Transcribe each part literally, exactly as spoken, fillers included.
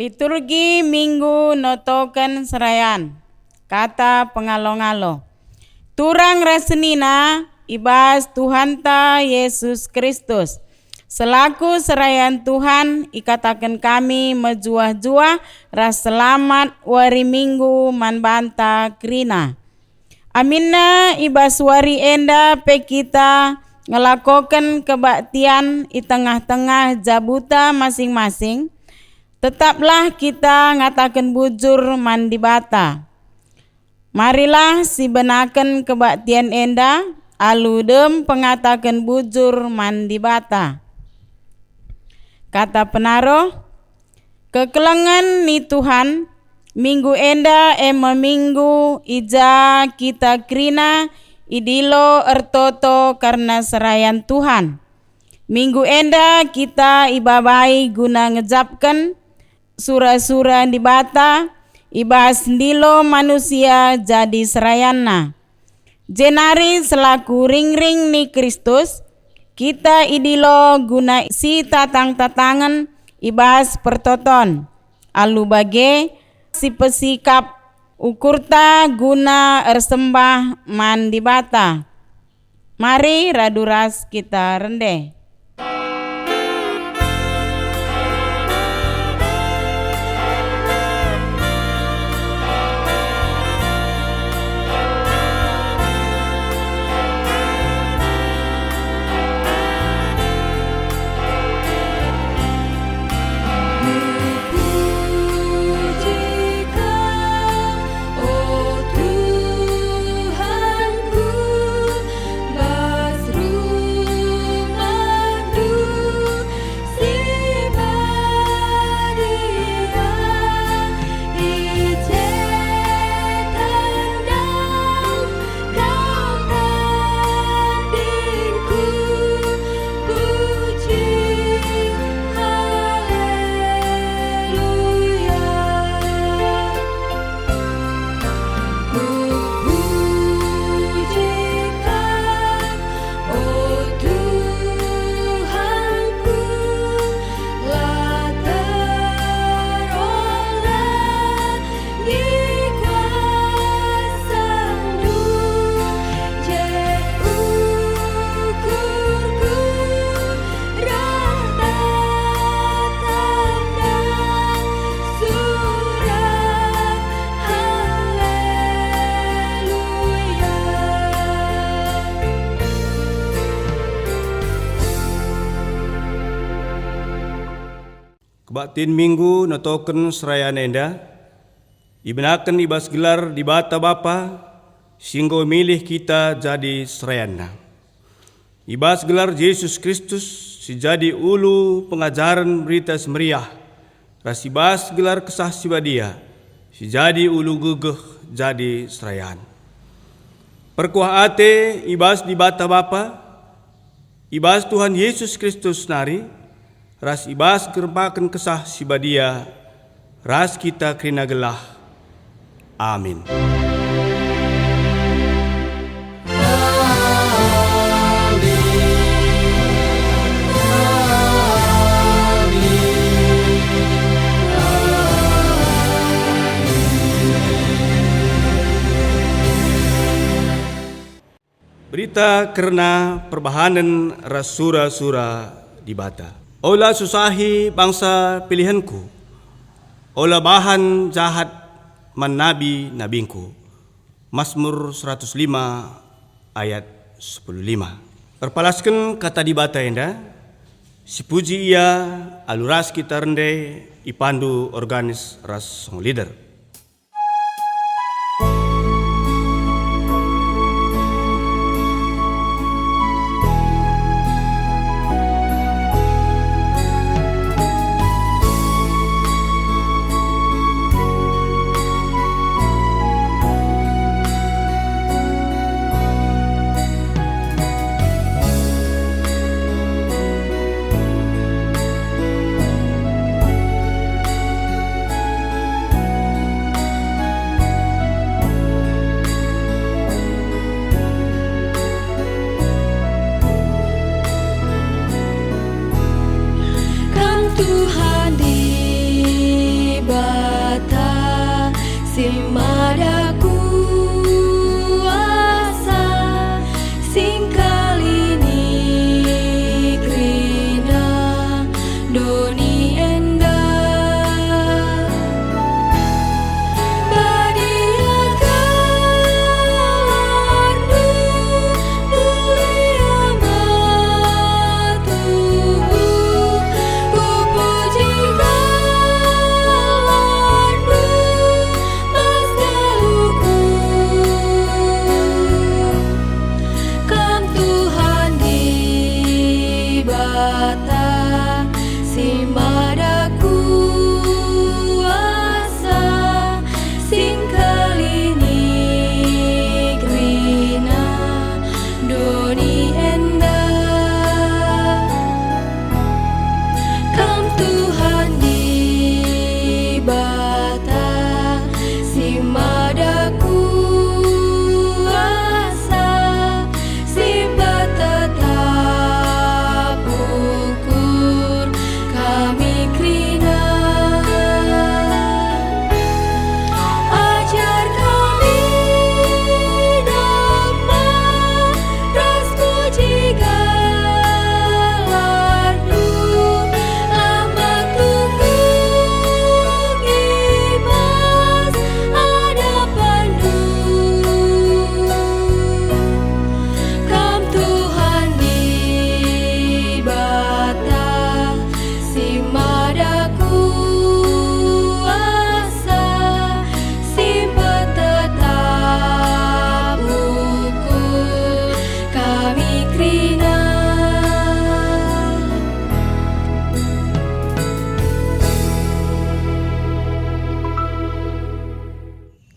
Liturgi Minggu notoken serayan. Kata pengalo-ngalo. Turang ras senina i bas Tuhanta Yesus Kristus. Selaku serayan Tuhan, ikataken kami mejuah-juah ras selamat wari Minggu man banta kerina. Aminna i bas wari enda pe kita ngelakoken kebaktian i tengah-tengah jabuta masing-masing, tetaplah kita ngataken bujur man Dibata. Marilah sibenaken kebaktian enda alu dem pengataken bujur man Dibata. Kata penaroh, kekelengen ni Tuhan, minggu enda e me minggu i ja kita kerina idilo ertoto kerna serayan Tuhan. Minggu enda kita ibabai guna ngejapken sura-sura Dibata i bas ndilo manusia jadi serayanNa. Jenari selaku ringring ni Kristus, kita idilo guna sitatang-tatangen i bas pertoton. Alu bage, sipesikap ukurta guna ersembah man Dibata. Mari radu ras kita rende. Tuhanku, bas rumahNdu si badia, i je tandam Kau tandingku, puji, haleluya. Kupuji Kam, o Tuhanku, la terolah i kuasaNdu, je ukurku reh tatanda surat haleluya. Kebaktin Minggu notoken serayan enda ibenaken i bas gelar Dibata Bapa si enggo milih kita jadi serayanNa. I bas gelar Jesus Kristus si jadi ulu pengajaren Berita Si Meriah, ras i bas gelar Kesah Si Badia si jadi ulu gegeh jadi serayan. Perkuah ate i bas Dibata Bapa, i bas Tuhan Jesus Kristus nari, ras i bas kerempaken Kesah Si Badia, ras kita kerina gelah. Amin. Berita kerna perbahanen ras sura-sura Dibata. Ola susahi bangsa pilihenKu, ola bahan jahat man nabi-nabingKu. Masmur seratus lima ayat sepuluh lima. Erpalasken kata Dibata enda, sipuji Ia alu ras kita rende ipandu organis ras song leader.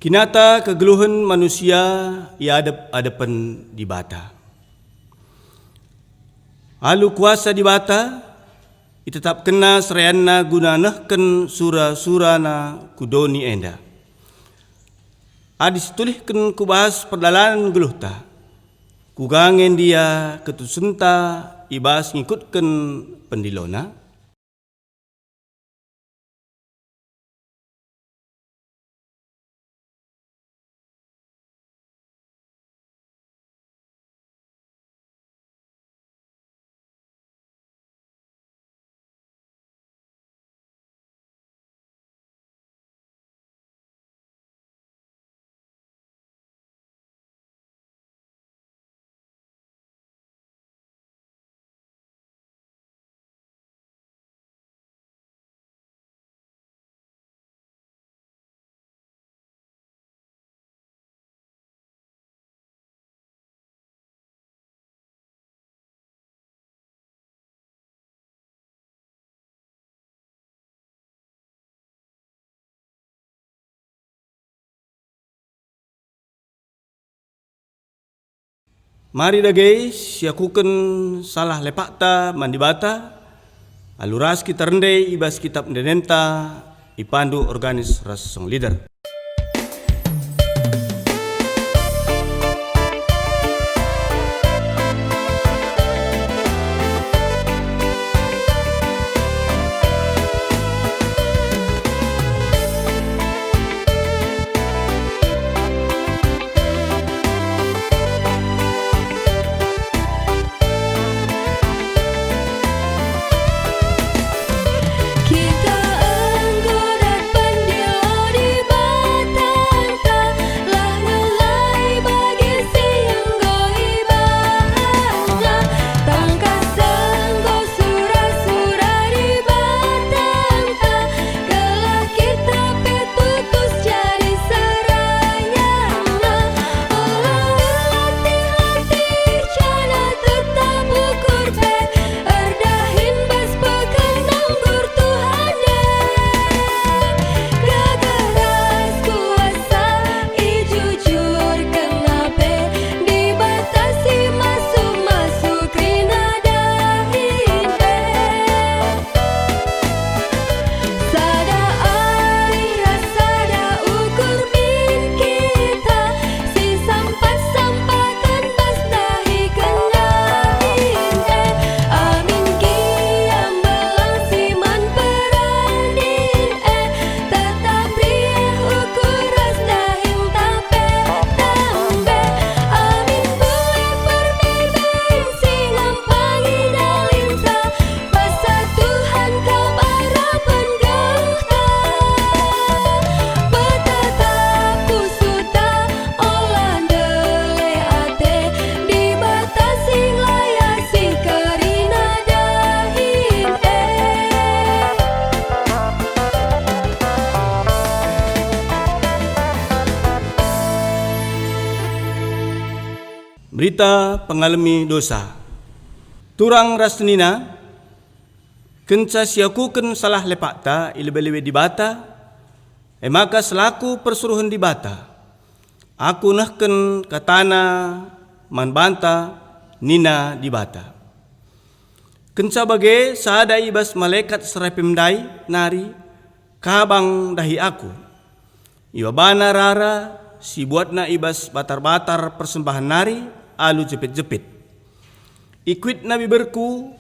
Kinata kegeluhen manusia i adep-adepen Dibata. Alu kuasa Dibata, itetapkenNa serayanNa guna nehken sura-suraNa ku doni enda. Adi situlihken ku bas perdalanen geluhta, kuga nge ndia ketusenta i bas ngikutken pendilona? Mari dage siakuken salah lepakta man Dibata, alu ras kita rende i bas kitap ende-endenta, ipandu organis ras song leader. Kita enggo dat pendilo Dibatanta, lah ngelai bagi si enggo ibahanNa. Tangkas enggo sura-sura Dibatanta, gelah kita pe tutus jadi serayanNa. Ola erlatih-latih janah tetap ukur pe erdahin bas peken anggur Tuhan e. Gagah ras kuasa ijujurkenNa pe, Dibata si masu-masu kerina dahin e. Sada arih ras sada ukur min kita sisampat-sampaten bas dahi kendahin e. Amin gia mbelang si man perandin e, tetap rieh ukur ras dahinta pe tambe. Amin bue permibing si ngempangi dalinta, basa Tuhan kap arapen geluhta. Petatap pusuhta, ola ndele ate, Dibata si nglayasi kerina dahin e. Berita pengalemi dosa. Turang ras senina, kenca siakuken salah lepakta i lebe-lebe Dibata, e maka selaku persuruhen Dibata, aku nehken katana man banta, nina Dibata. Kenca bage, sada i bas malekat serapim ndai nari kabang dahi aku. Ibabana rara si buatna i bas batar-batar persembahen nari alu jepit-jepit. Ikuitna biberku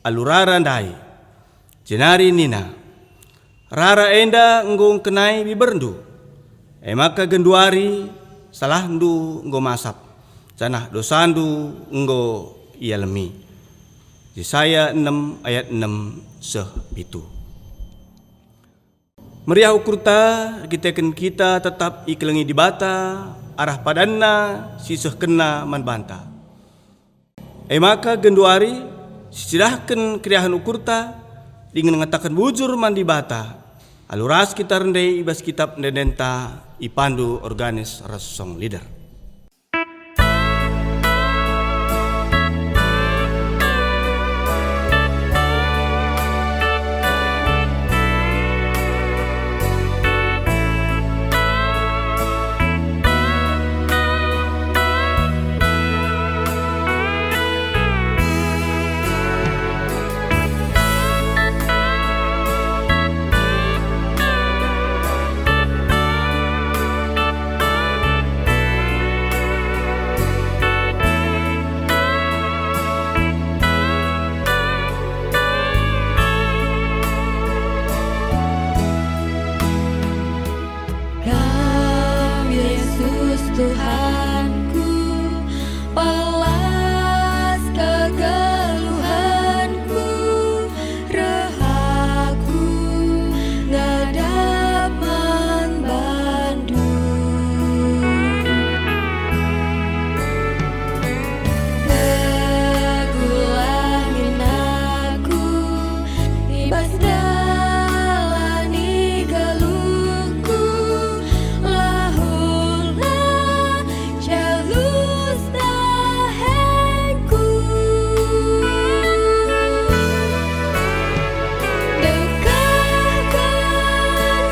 alu rara ndai, jenari nina, "Rara enda enggo ngkenai biberndu, e maka genduari salahndu enggo masap, janah dosandu enggo ialemi." Jesaya enem ayat enem seh pitu. Meriah ukurta erkiteken kita tetap ikelengi Dibata arah padanNa si sehkenNa man banta. E maka genduari sicidahken keriahen ukurta dingen ngataken bujur man Dibata, alu ras kita rende i bas kitap ende-endenta ipandu organis ras song leader. Tuhanku, palas kegeluhenku, reh aku ngadap man bandu. Teguhlah min aku, i bas dalan i geluhku, lahulah jalus dahengku. Dekahken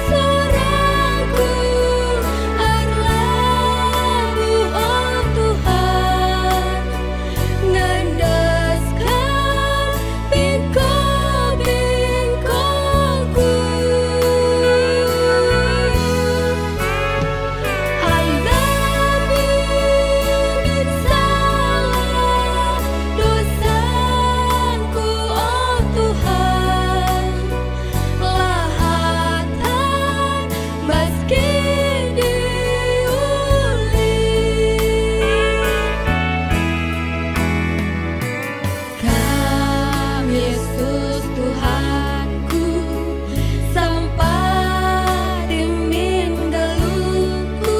sorangku, erlabuh, o Tuhan, ngendesken bingko-bingkoku. Alami min salah dosangku, o Tuhan, lahatan bas kiniulin. Kam Yesus Tuhanku, sampati min geluhku,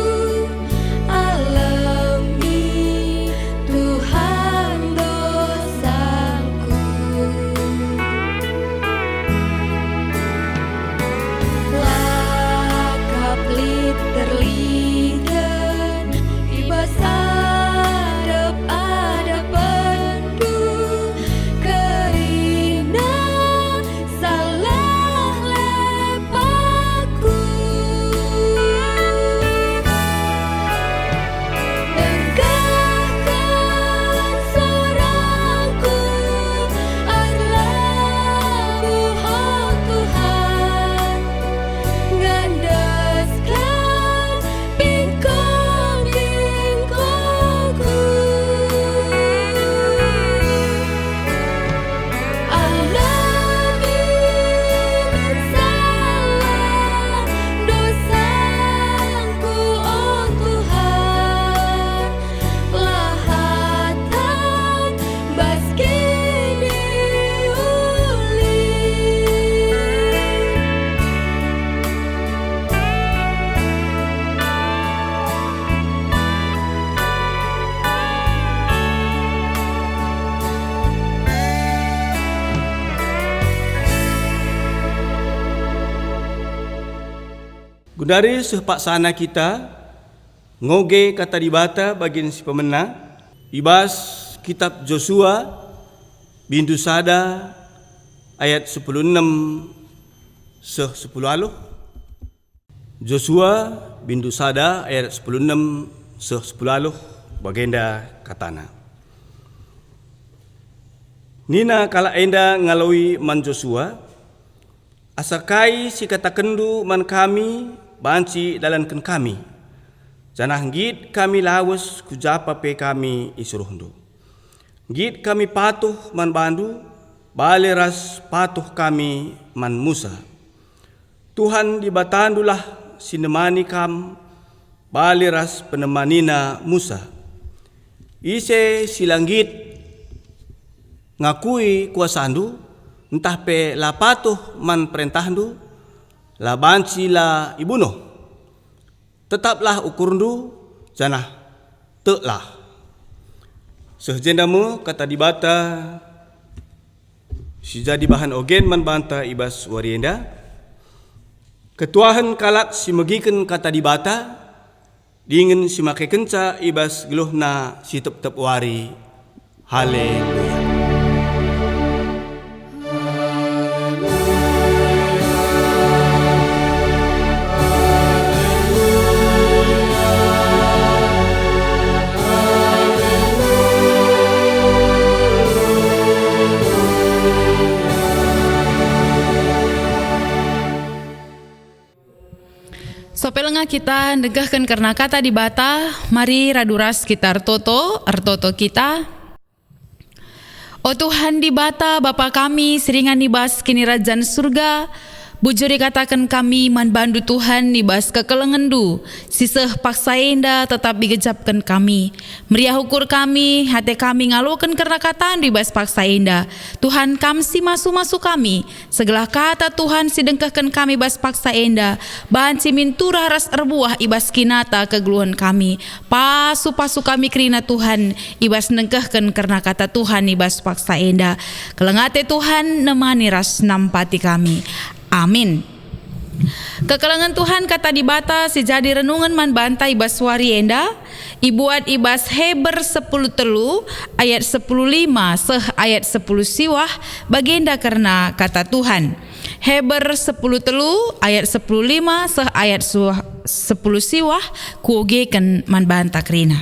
alemi Tuhan dosangku. La kap lit terligen i bas adep-adepenNdu, kerina salah lepakku. Dekahken sorangku, erlabuh, o Tuhan, ngendesken bingko-bingkoku. Alami min salah dosangku, o Tuhan, lahatan bas kiniulin. Genduari seh paksana kita ngoge Kata Dibata bagin si pemena i bas Kitap Josua, bindu sada ayat sepuluh enem seh sepuluh aluh. Josua, bindu sada ayat sepuluh enem seh sepuluh aluh, bagenda katana. Nina kalak enda ngaloi man Josua, "Asa kai si katakenndu man kami banci idalanken kami, janah nggit kami lawes ku japa pe kami isuruhndu. Nggit kami patuh man bandu, bali ras patuh kami man Musa. Tuhan Dibatandulah si nemani kam, bali ras penemanina Musa. Ise si la nggit ngakui kuasandu, ntah pe la patuh man perentahndu, la banci la ibunuh. Tetaplah ukurndu, janah teklah." Seh jenda me Kata Dibata si jadi bahan ogen man banta i bas wari enda. Ketuahen kalak si megiken Kata Dibata dingen si makekenca i bas geluhna si tep-tep wari. Haleluya. Sope langa kita ndengkehken kerna Kata Dibata, mari radu ras kita ertoto, ertoto kita. O Tuhan Dibata, Bapa kami si ringan i bas Kinirajan Surga, Bujur ikataken kami man bandu, Tuhan, i bas kekelengenNdu, si seh paksa enda tetap igejapken kami. Meriah ukur kami, ate kami ngaloken kerna kataNdu i bas paksa enda. Tuhan, Kam si masu-masu kami, segelah kata Tuhan si dengkehken kami bas paksa enda, banci minturah ras erbuah i bas kinata kegeluhen kami. Pasu-pasu kami kerina, Tuhan, i bas nengkehken kerna kata Tuhan i bas paksa enda. Keleng ate Tuhan nemani ras nampati kami. Amin. Kekelengen Tuhan, kata Dibata si jadi renungen man banta i bas wari enda, ibuat i bas Heber sepuluh telu ayat sepuluh lima seh ayat sepuluh siwah, bagenda kerna kata Tuhan. Heber sepuluh telu ayat sepuluh lima seh ayat sepuluh siwah, kuogeken man banta kerina.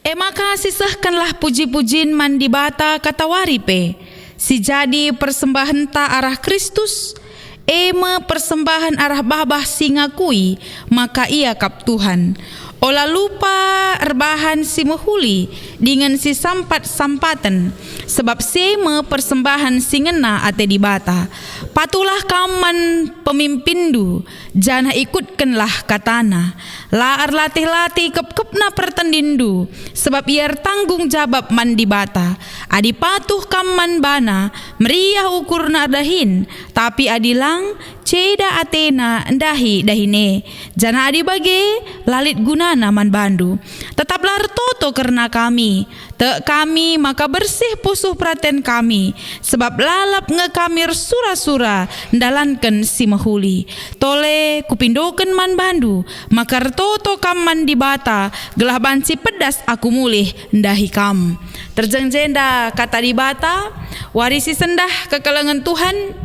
E maka sisehkenlah puji-pujin man Dibata katawari pe, si jadi persembahenta arah Kristus, e me persembahen arah babah si ngakui maka Ia kap Tuhan. Ola lupa erbahan si mehuli dingen si sampat-sampaten, sebab si e me persembahen si ngena ate Dibata. Patuhlah kam man pemimpinndu, janah ikutkenlah katana. La erlatih-latih kepkepna pertendinndu, sebab ia ertanggung jabap man Dibata. Adi patuh kam man bana, meriah ukurna erdahin, tapi adi lang, ceda atena ndahi dahin e. Janah adi bage, la lit gunana man bandu. Tetaplah ertoto kerna kami. Tek kami maka bersih pusuh peraten kami, sebab lalap nge kami ersura-sura ndalanken si mehuli. Tole kupindoken man bandu, maka ertoto kam man Dibata, gelah banci pedas aku mulih ndahi kam. Terjeng jenda kata Dibata, wari si sendah kekelengen Tuhan,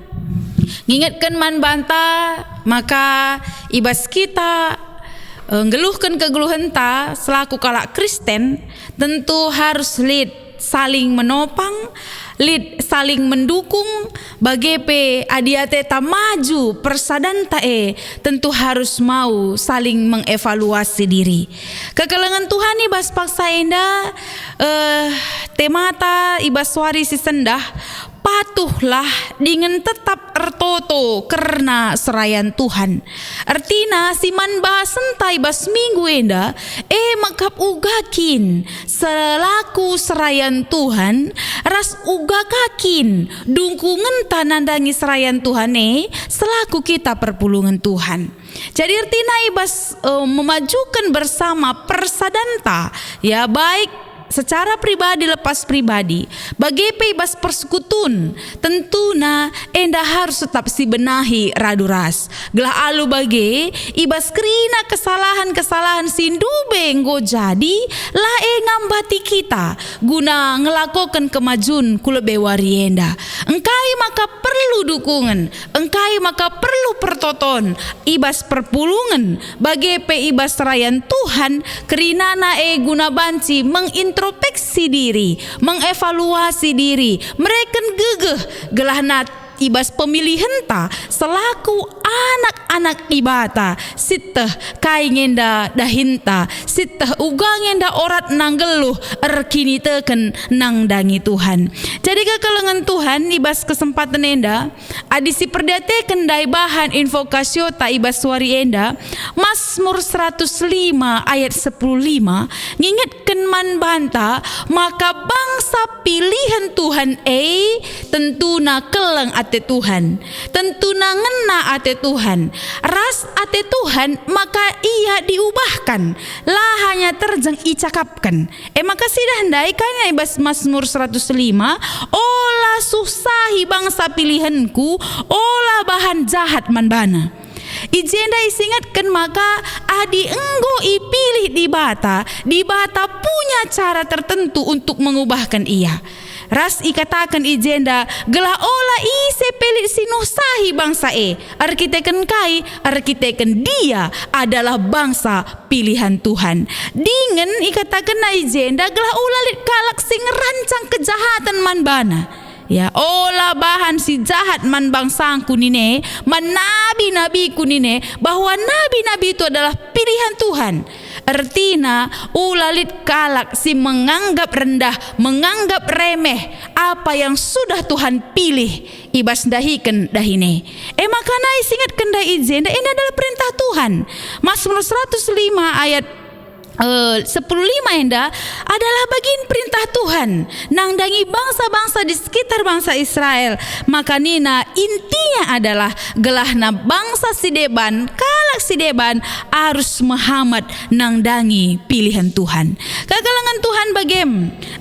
ngingetken man banta maka i bas kita, eh, nggeluhken kegeluhenta selaku kalak Kristen, tentu harus lit saling menopang, lit saling mendukung, bage pe adi ateta maju persadanta e, tentu harus mau saling mengevaluasi diri. Kekelengen Tuhan i bas paksa enda, eh, temata i bas wari si sendah, patuhlah dingen tetap ertoto kerna serayan Tuhan. Ertina si man bahasenta i bas minggu enda, e mekap uga kin selaku serayan Tuhan, ras uga ka kin dungkungenta nandangi serayan Tuhan e selaku kita perpulungen Tuhan. Jadi ertina i bas, eh, memajuken bersama persadanta, ya, baik secara pribadi lepas pribadi, bage pe i bas persekutun, tentuna enda harus tetap sibenahi radu ras. Gelah alu bage, i bas kerina kesalahen-kesalahen si ndube enggo jadi, la e ngambati kita guna ngelakoken kemajun ku lebe wari enda. Engkai maka perlu dukungen, engkai maka perlu pertoton i bas perpulungen, bage pe i bas serayan Tuhan, kerinana e guna banci mengintrospeksi diri, mengevaluasi diri, mereken gegeh, gelah na i bas pemilihenta selaku anak-anak Dibata, sieteh kai ngenda dahinta, sieteh uga ngenda oratna nggeluh erkiniteken nandangi Tuhan. Jadi kekelengen Tuhan, i bas kesempaten enda, adi siperdiateken ndai bahan invokasiota i bas wari enda, Masmur seratus lima ayat sepuluh lima ngingetken man banta maka bangsa pilihen Tuhan e tentuna keleng ate Tuhan, tentuna ngena ate Tuhan, ras ate Tuhan maka ia diubahkan, la hanya terjeng icakapken. E maka sidah ndai kai nai bas Masmur seratus lima, "Ola suhsahi bangsa pilihenku, ola bahan jahat man bana." I jenda isingetken maka adi enggo ipilih Dibata, Dibata punya cara tertentu untuk mengubahken ia. Ras ikataken i jenda, gelah ola ise pe lit si nuhsahi bangsa e. Erkiteken kai? Erkiteken dia adalah bangsa pilihan Tuhan. Dingen ikatakenna i jenda gelah ula lit kalak si ngerancang kejahaten man bana. Ya, ola bahan si jahat man bangsangku nine, man nabi-nabiku nine, bahwa nabi-nabi itu adalah pilihan Tuhan. Ertina, ula lit kalak si menganggap rendah, menganggap remeh apa yang sudah Tuhan pilih i bas ndahiken dahin e. E maka nai si ingetken ndai i jenda, ini adalah perintah Tuhan. Mazmur seratus lima ayat, eh, sepuluh lima enda adalah bagin perintah Tuhan. Nandangi bangsa-bangsa di sekitar bangsa Israel. Maka nina, intinya adalah gelahna bangsa si deban, kalak si deban arus mehamat nandangi pilihen Tuhan. Kekelengen Tuhan bagem,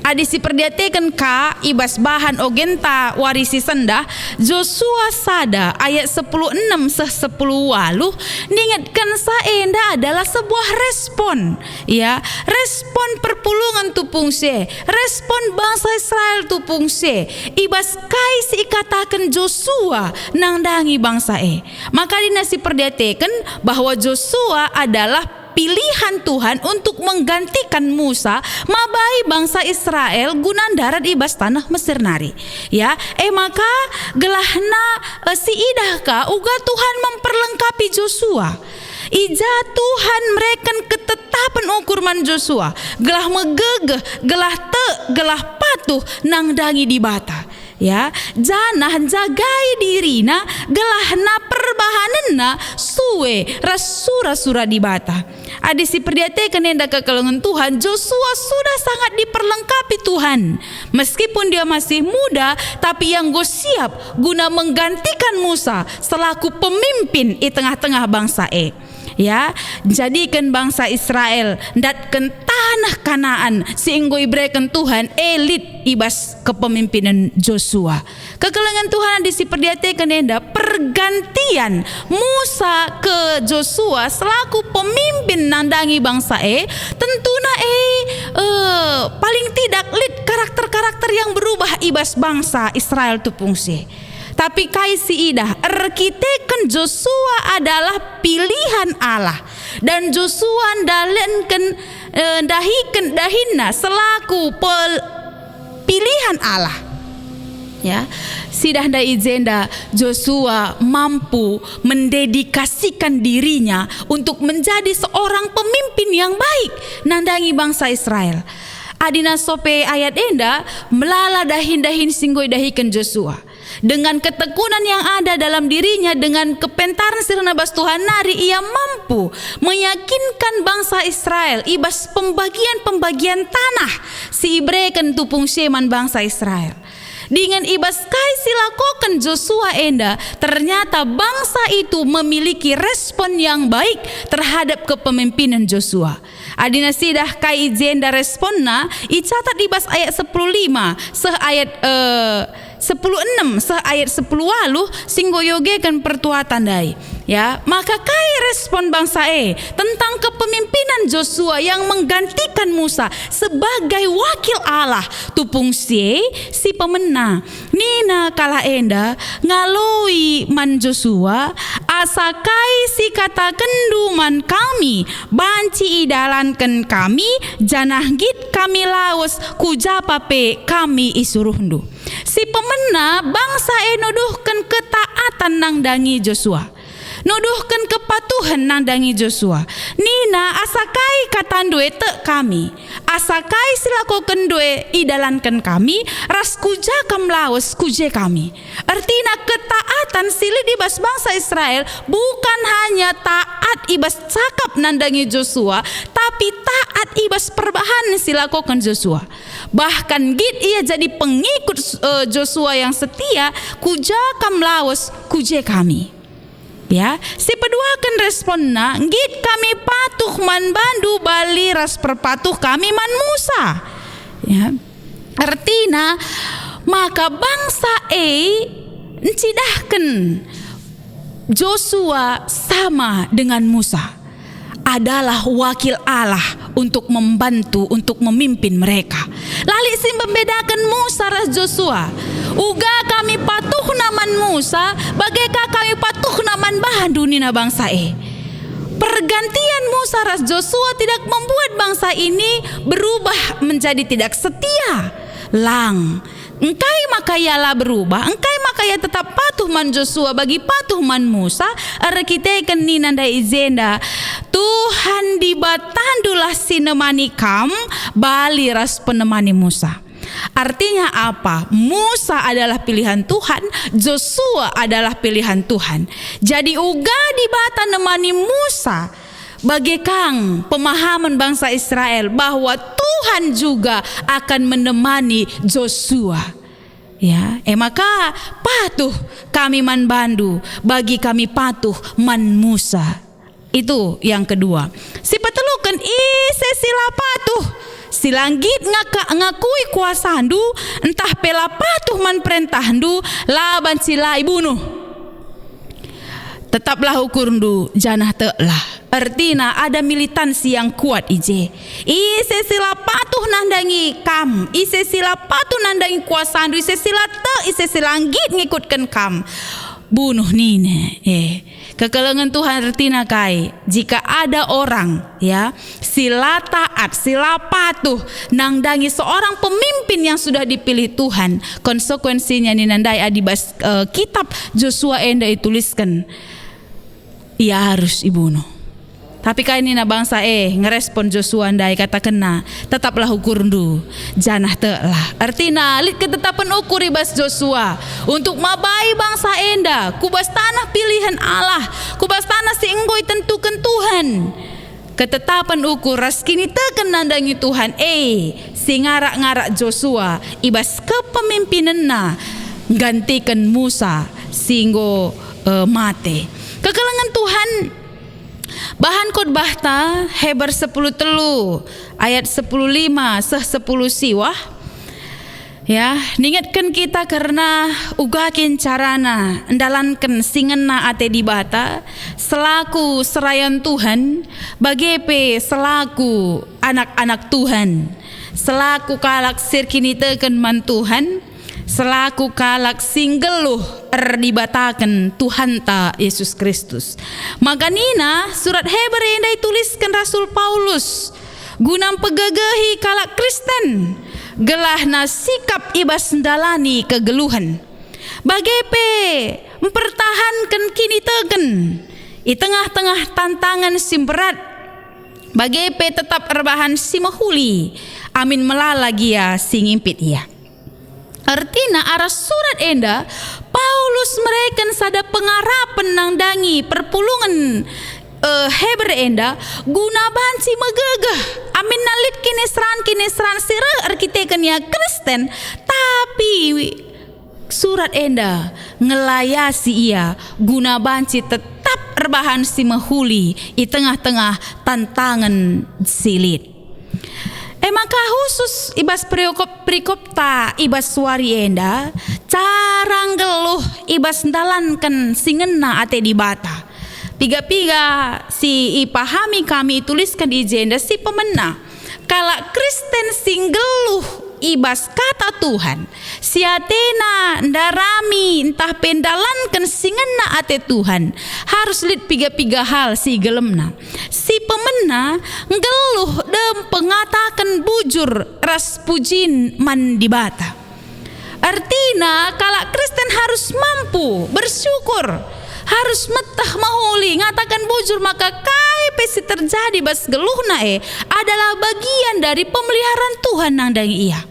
adi siperdiateken ka i bas bahan ogenta wari si sendah, Josua sada ayat sepuluh enem seh sepuluh waluh ningetkensa enda adalah sebuah respon. Ya, respon perpulungen tupung si e, respon bangsa Israel tupung si e, i bas kai si ikataken Josua nandangi bangsa e. Maka adi siperdiateken bahwa Josua adalah pilihan Tuhan untuk menggantikan Musa mabai bangsa Israel guna ndarat i bas taneh Mesir nari. Ya, e maka gelahna, eh, siidah ka uga Tuhan memperlengkapi Josua. I ja Tuhan mereken ketetapen ukur man Josua, gelah megegeh, gelah tek, gelah patuh nandangi Dibata. Ya, janah njagai dirina gelahna perbahanenna sue ras sura-sura Dibata. Adi siperdiateken enda kekelengen Tuhan, Josua sudah sangat diperlengkapi Tuhan. Meskipun dia masih muda, tapi ia enggo siap guna menggantikan Musa selaku pemimpin i tengah-tengah bangsa e. Ya, jadiken bangsa Israel ndatken taneh Kanaan si enggo ibereken Tuhan e lit i bas kepemimpinen Josua. Kekelengen Tuhan adi siperdiateken enda, pergantian Musa ke Josua selaku pemimpin nandangi bangsa e, tentuna e, eh, paling tidak lit karakter-karakter yang berubah i bas bangsa Israel tupung si e. Tapi kai si idah, erkiteken Josua adalah pilihan Allah, dan Josua ndalanken, eh, ndahiken dahinna selaku pel-, pilihan Allah. Ya, sidah ndai i jenda Josua mampu mendedikasikan dirinya untuk menjadi seorang pemimpin yang baik nandangi bangsa Israel. Adina sope ayat enda, melala dahin-dahin si enggo idahiken Josua. Dengan ketekunan yang ada dalam dirinya, dengan kepentaren si rehna bas Tuhan nari, ia mampu meyakinkan bangsa Israel i bas pembagian-pembagian tanah si ibereken tupung si e man bangsa Israel. Dingen i bas kai si lakoken Josua enda, ternyata bangsa itu memiliki respon yang baik terhadap kepemimpinan Josua. Adina sidah kai i jenda responna, icatat i bas ayat sepuluh lima seh ayat, eh, sepuluh enem seh ayat sepuluh waluh si enggo iogeken pertuatan ndai. Ya, maka kai respon bangsa e tentang kepemimpinan Josua yang menggantikan Musa sebagai wakil Allah tupung si e? Si pemena, nina kalak enda, ngaloi man Josua, "Asa kai si katakenndu man kami, banci idalanken kami, janah nggit kami lawes ku japa pe kami isuruhndu." Si pemena, bangsa e nuduhken ketaatan nandangi Josua. Nuduhken kepatuhen nandangi Josua. Nina, "Asa kai katandu e tek kami? Asa kai si lakokenndu e idalanken kami, ras ku ja kam lawes, ku je kami." Ertina ketaatan si lit i bas bangsa Israel bukan hanya taat i bas cakap nandangi Josua, tapi taat i bas perbahanen si lakoken Josua. Bahkan nggit ia jadi pengikut, eh, Josua yang setia, "Ku ja kam lawes, ku je kami." Ya, si peduaken responna, "Nggit kami patuh man bandu bali ras perpatuh kami man Musa." Ya. Ertina, maka bangsa e ncidahken Josua sama dengan Musa, adalah wakil Allah untuk membantu, untuk memimpin mereka. Lalap si membedaken Musa ras Josua. "Uga kami patuhna man Musa, bage ka kami patuhna man bandu," nina bangsa e. Pergantian Musa ras Josua tidak membuat bangsa ini berubah menjadi tidak setia. Lang. Engkai maka ia la berubah? Engkai maka ia tetap patuh man Josua bagi patuh man Musa, erkiteken nina ndai i jenda, "Tuhan Dibatandulah si nemani kam bali ras penemani Musa." Artinya apa? Musa adalah pilihan Tuhan, Josua adalah pilihan Tuhan. Jadi uga Dibata nemani Musa, bage kang pemahaman bangsa Israel bahwa Tuhan juga akan menemani Josua. Ya, e maka patuh kami man bandu, bagi kami patuh man Musa. Itu yang kedua. Si peteluken, ise si la patuh, si la nggit ngaka-, ngakui kuasandu, ntah pe la patuh man perentahndu, la banci la ibunuh. Tetaplah ukurndu, janah teklah. Ertina ada militansi yang kuat i je. Ise si la patuh nandangi kam, ise si la patuh nandangi kuasandu, ise si la tek, ise si la nggit ngikutken kam, bunuh nina. Eh, kekelengen Tuhan ertina kai? Jika ada orang, ya, si la taat, si la patuh nandangi seorang pemimpin yang sudah dipilih Tuhan, konsekuensinya nina ndai adi bas, eh, kitab Josua enda itulisken, ia arus ibunuh. Tapi kai nina bangsa e ngerespon Josua ndai? Katakenna, "Tetaplah ukurndu, janah teklah." Ertina, lit ketetapen ukur i bas Josua untuk mabai bangsa enda ku bas taneh pilihen Allah, ku bas taneh si enggo itentuken Tuhan. Ketetapen ukur ras kiniteken nandangi Tuhan e si ngarak-ngarak Josua i bas kepemimpinenna nggantiken Musa si enggo, eh, mate. Kekelengen Tuhan, bahan khotbahta Heber sepuluh telu ayat sepuluh lima seh sepuluh siwah. Ya, ningetken kita kerna uga kin carana ndalanken si ngena ate Dibata selaku serayan Tuhan, bage pe selaku anak-anak Tuhan, selaku kalak si erkiniteken man Tuhan, selaku kalak si nggeluh erdibataken Tuhanta Yesus Kristus. Maka nina surat Heber enda itulisken Rasul Paulus guna mpegegehi kalak Kristen, gelahna sikap i bas ndalani kegeluhen, bage pe mpertahanken kiniteken i tengah-tengah tantangen si mberat, bage pe tetap erbahan si mehuli, amin melala gia si ngimpit ia. Ertina arah surat enda, Paulus mereken sada pengarapen nandangi perpulungen, eh, Heber enda guna banci megegeh aminna lit kiniseran-kiniseran si reh erkiteken ia Kristen, tapi surat enda ngelayasi ia guna banci tetap erbahan si mehuli i tengah-tengah tantangen si lit. E maka khusus i bas perikop-, perikopta i bas wari enda, cara nggeluh i bas ndalanken si ngena ate Dibata. Piga-piga si ipahami kami itulisken i jenda si pemena. Kalak Kristen si nggeluh i bas kata Tuhan, si atena ndarami ntah pe ndalanken si ngena ate Tuhan, harus lit piga-piga hal si igelemna. Si pemena, nggeluh dem pengataken bujur ras pujin man Dibata. Ertina, kalak Kristen harus mampu bersyukur, harus meteh mehuli, ngataken bujur maka kai pe si terjadi bas geluhna e adalah bagian dari pemeliharaan Tuhan nandangi ia.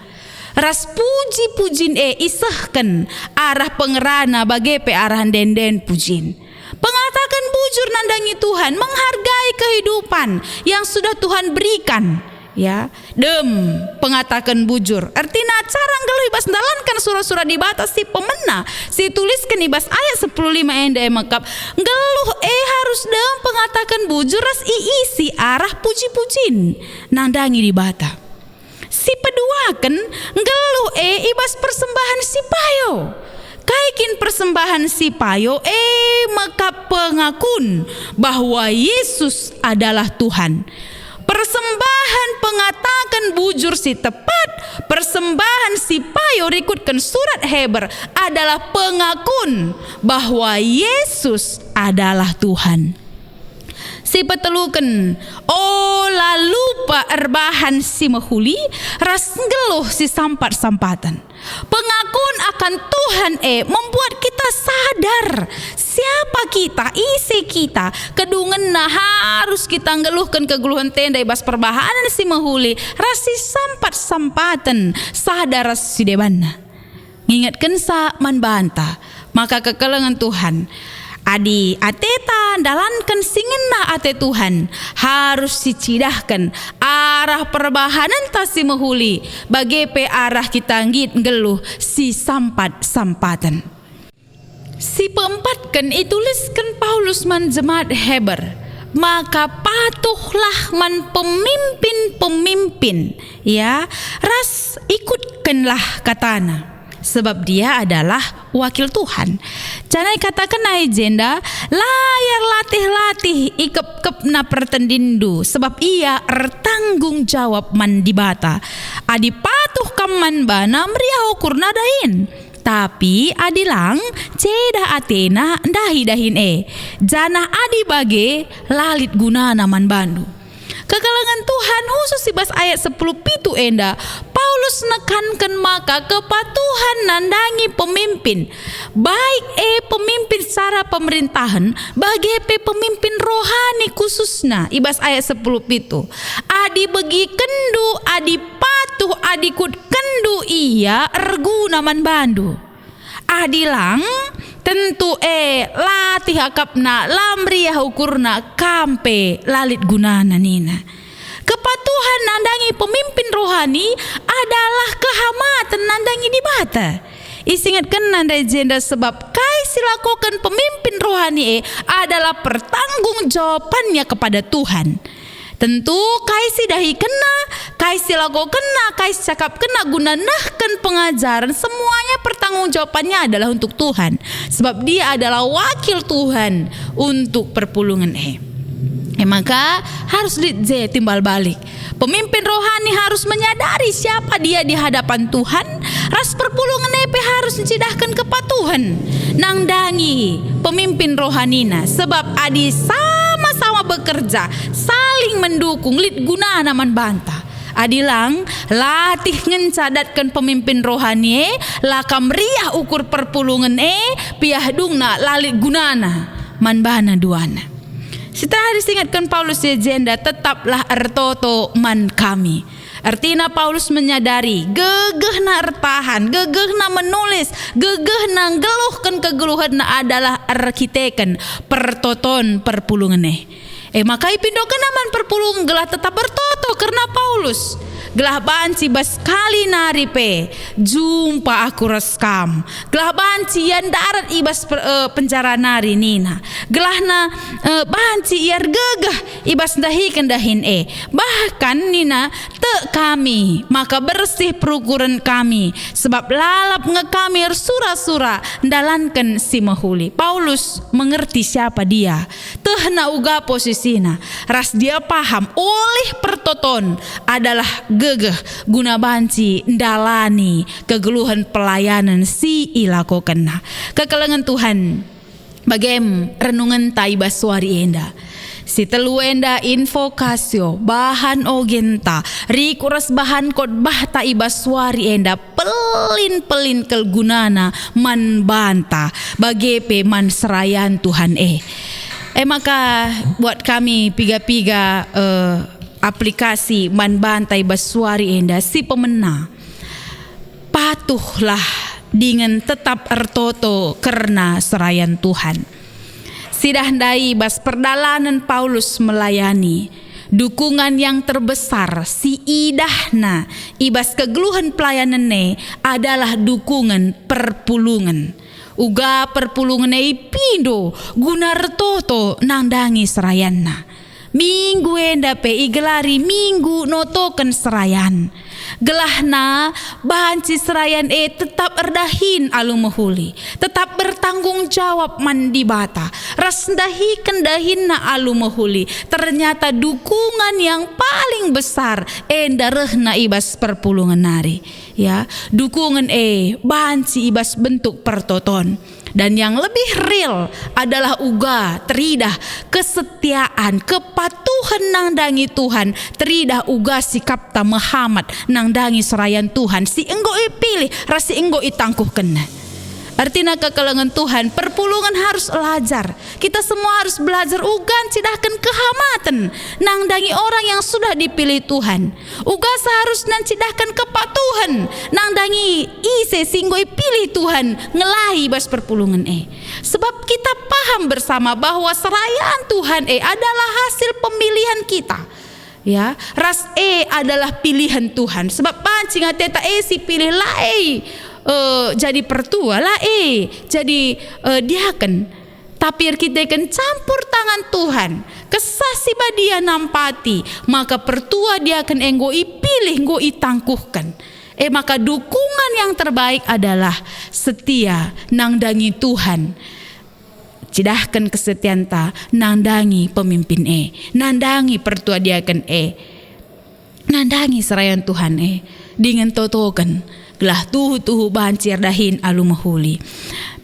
Ras puji-pujin e isehken arah pengerana bage pe arah ende-enden pujin. Pengataken bujur nandangi Tuhan menghargai kehidupan yang sudah Tuhan berikan. Ya, dem pengataken bujur. Ertina cara nggeluh i bas ndalanken sura-sura Dibata si pemena, si tulisken i bas ayat sepuluh lima enda e mekap, nggeluh e harus dem pengataken bujur ras iisi arah puji-pujin nandangi Dibata. Si peduaken, nggeluh e i bas persembahen si payo. Kai kin persembahen si payo e mekap pengakun bahwa Yesus adalah Tuhan. Persembahen pengataken bujur si tepat, persembahen si payo rikutken surat Heber adalah pengakun bahwa Yesus adalah Tuhan. Si peteluken, ola lupa erbahan si mehuli ras nggeluh si sampat-sampaten. Pengakun akan Tuhan e membuat kita sadar siapa kita, ise kita, kedungenna harus kita nggeluhken kegeluhenta enda i bas perbahanen si mehuli ras si sampat-sampaten sada ras si debanna. Ngingetkenca man banta maka kekelengen Tuhan, adi ateta ndalanken si ngena ate Tuhan, harus sicidahken arah perbahanenta si mehuli, bage pe arah kita nggit nggeluh si sampat-sampaten. Si peempatken itulisken Paulus man jemaat Heber, maka patuhlah man pemimpin-pemimpin, ya, ras ikutkenlah katana, sebab dia adalah wakil Tuhan. Janah ikatakenna i jenda, la ia erlatih-latih ikepkepna pertendinndu, sebab ia ertanggung jawab man Dibata. Adi patuh kam man bana, meriah ukurna dahin. Tapi adi lang, cedah atena ndahi dahin e, janah adi bage, la lit gunana man bandu. Kekelengen Tuhan khusus i bas ayat sepuluh pitu enda, Paulus nekanken maka kepatuhan nandangi pemimpin, baik e pemimpin secara pemerintahen, bage pe pemimpin rohani khususna i bas ayat sepuluh pitu. Adi begikenndu, adi patuh, adi ikutken- kenndu ia erguna man bandu. Adi lang, tentu e latih akapna, la meriah ukurna, kam pe la lit gunana nina. Kepatuhan nandangi pemimpin rohani adalah kehamaten nandangi Dibata. Isingetkenna ndai jenda sebab kai si lakoken pemimpin rohani e adalah pertanggungjawabannya kepada Tuhan. Tentu kai si dahikenna, kai si lakokenna, kai si cakapkenna guna nehken pengajaren, semuanya pertanggungjawabannya adalah untuk Tuhan. Sebab Dia adalah wakil Tuhan untuk perpulungen e. E maka, harus lit je timbal balik. Pemimpin rohani harus menyadari siapa dia di hadapan Tuhan, ras perpulungen e pe harus ncidahken kepatuhen nandangi pemimpin rohanina, sebab adi sama-sama bekerja, saling mendukung, lit gunana man banta. Adi lang, latih ngenca datken pemimpin rohani e, la kam meriah ukur perpulungen e, piah dungna la lit gunana man bana duana. Si terakhir si ingetken Paulus i jenda, tetaplah ertoto man kami. Ertina Paulus menyadari gegehna ertahan, gegehna menulis, gegehna nggeluhken kegeluhenna adalah erkiteken pertoton perpulungen e. E maka ipindokenna man perpulungen gelah tetap ertoto kerna Paulus. Gelah banci bas kali nari pe jumpa aku ras kam. Gelah banci ia ndarat i bas per-, eh, penjara nari nina. Gelahna, eh, banci ia ergegeh i bas ndahiken dahin e. Bahkan nina, "Tek kami, maka bersih perukuren kami, sebab lalap nge kami ersura-sura ndalanken si mehuli." Paulus mengerti siapa dia. Tehna uga posisina, ras dia paham ulih pertoton adalah gegeh guna banci ndalani kegeluhen pelayanen si ilakokenna. Kekelengen Tuhan, bagem renungenta i bas wari enda. Si telu enda, invokasio, bahan ogenta, rikut ras bahan khotbahta i bas wari enda, pelin-pelin kal gunana man banta, bage pe man serayan Tuhan e. E maka, buat kami piga-piga, eh, aplikasi man banta i bas wari enda si pemena. Patuhlah dingen tetap ertoto kerna serayan Tuhan. Sidah ndai bas perdalanen Paulus melayani, dukungan yang terbesar si idahna i bas kegeluhen pelayanen e adalah dukungen perpulungen. Uga perpulungen e ipindo guna ertoto nandangi serayanna. Minggu enda pe igelari Minggu Notoken Serayan. Gelahna banci serayan e tetap erdahin alu mehuli, tetap bertanggung jawab man Dibata, ras ndahiken dahinna alu mehuli. Ternyata dukungan yang paling besar enda rehna i bas perpulungen nari. Ya, dukungen e banci i bas bentuk pertoton. Dan yang lebih real adalah uga teridah kesetiaan, kepatuhen nandangi Tuhan, teridah uga sikapta mehamat nandangi serayan Tuhan si enggo ipilih ras si enggo itangkuhkenNa. Ertina kekelengen Tuhan, perpulungen harus lajar. Kita semua harus belajar uga ncidahken kehamaten nandangi orang yang sudah dipilih Tuhan. Uga seharusna ncidahken kepatuhen nandangi ise si enggo ipilih Tuhan ngelahi bas perpulungen e. Sebab kita paham bersama bahwa serayan Tuhan e adalah hasil pemilihan kita. Ya, ras e adalah pilihan Tuhan. Sebab banci nge ateta e si pilih la e, eh, jadi pertua, la e jadi, eh, diaken. Tapi erkiteken campur tangan Tuhan, Kesah Si Badia nampati, maka pertua diaken enggo ipilih, enggo itangkuhken. E maka dukungan yang terbaik adalah setia nandangi Tuhan. Cidahken kesetianta nandangi pemimpin e, nandangi pertua diaken e. Nandangi serayan Tuhan e, dingen totoken, gelah tuhu-tuhu banci erdahin alu mehuli.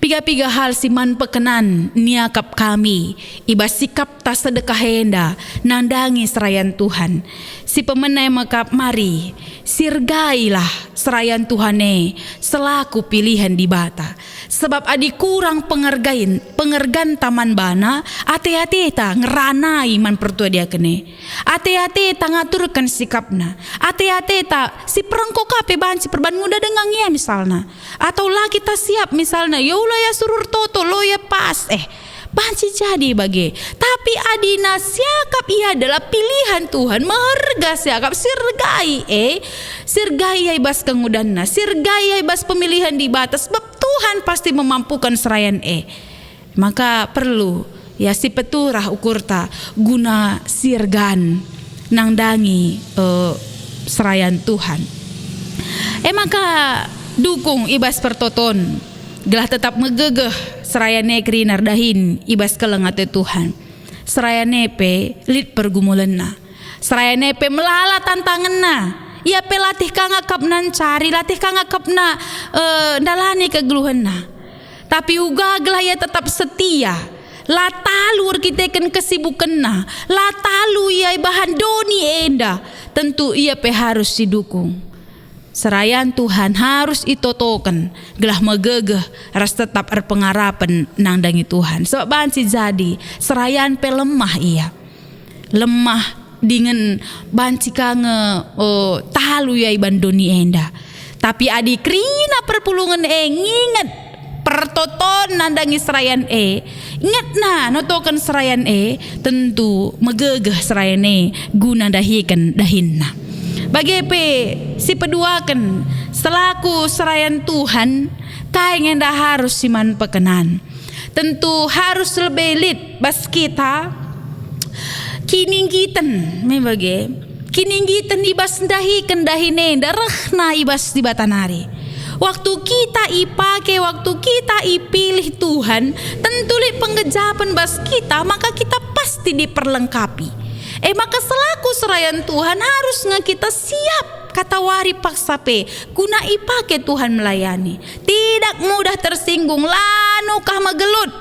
Piga-piga hal si man pekkenan niakap kami i bas sikapta sedekah enda nandangi serayan Tuhan. Si pemena e mekap mari, sirgailah serayan Tuhan e selaku pilihen Dibata. Sebab adi kurang pengergain, pengerganta man bana, ate-ateta ngeranai man pertua diaken e. Ate-ateta ngaturken sikapna, ate-ateta si perengko ka pe banci perban nguda denga nge ia misalna. Atau la kita siap misalna, ya ula ia suruh ertoto, lo ia pas, eh, banci jadi bage. Tapi adina siakap ia adalah pilihan Tuhan, meherga siakap, sirgai, eh, sirgai ia i bas kengudanna, sirgai ia i bas pemilihan Dibata, sebab Tuhan pasti memampukan serayan e. Maka perlu, ya, sipeturah ukurta guna sirgan nandangi, eh, serayan Tuhan. E maka dukung i bas pertoton, gelah tetap megegeh serayan e kerina erdahin i bas keleng ate Tuhan. Serayan e pe lit pergumulenna. Serayan e pe melala tantangenna. Ia pe latih ka ngakapna ncari, latih ka ngakapna, eh, ndalani kegeluhenna. Tapi uga gelah ia tetap setia, la talu erkiteken kesibukenna, la talu ia ibahan doni enda, tentu ia pe harus sidukung. Serayan Tuhan harus itotoken gelah megegeh ras tetap erpengarapen nandangi Tuhan. Sebab banci jadi serayan pe lemah ia. Lemah dingen banci ka nge, o, talu ia iban doni enda. Tapi adi kerina perpulungen e nginget pertoton nandangi serayan e, ingetna notoken serayan e, tentu megegeh serayan e guna ndahiken dahinna. Bage pe sipeduaken, selaku serayan Tuhan, kai nge enda harus si man pekkenan? Tentu harus lebe lit bas kita kininggiten, me bage. Kininggiten i bas ndahiken dahin enda rehna i bas Dibata nari. Waktu kita ipake, waktu kita ipilih Tuhan, tentu lit penggejapen bas kita, maka kita pasti diperlengkapi. E maka selaku serayan Tuhan harus nge kita siap katawari paksa pe guna ipake Tuhan melayani. Tidak mudah tersinggung, lanu kah megelut,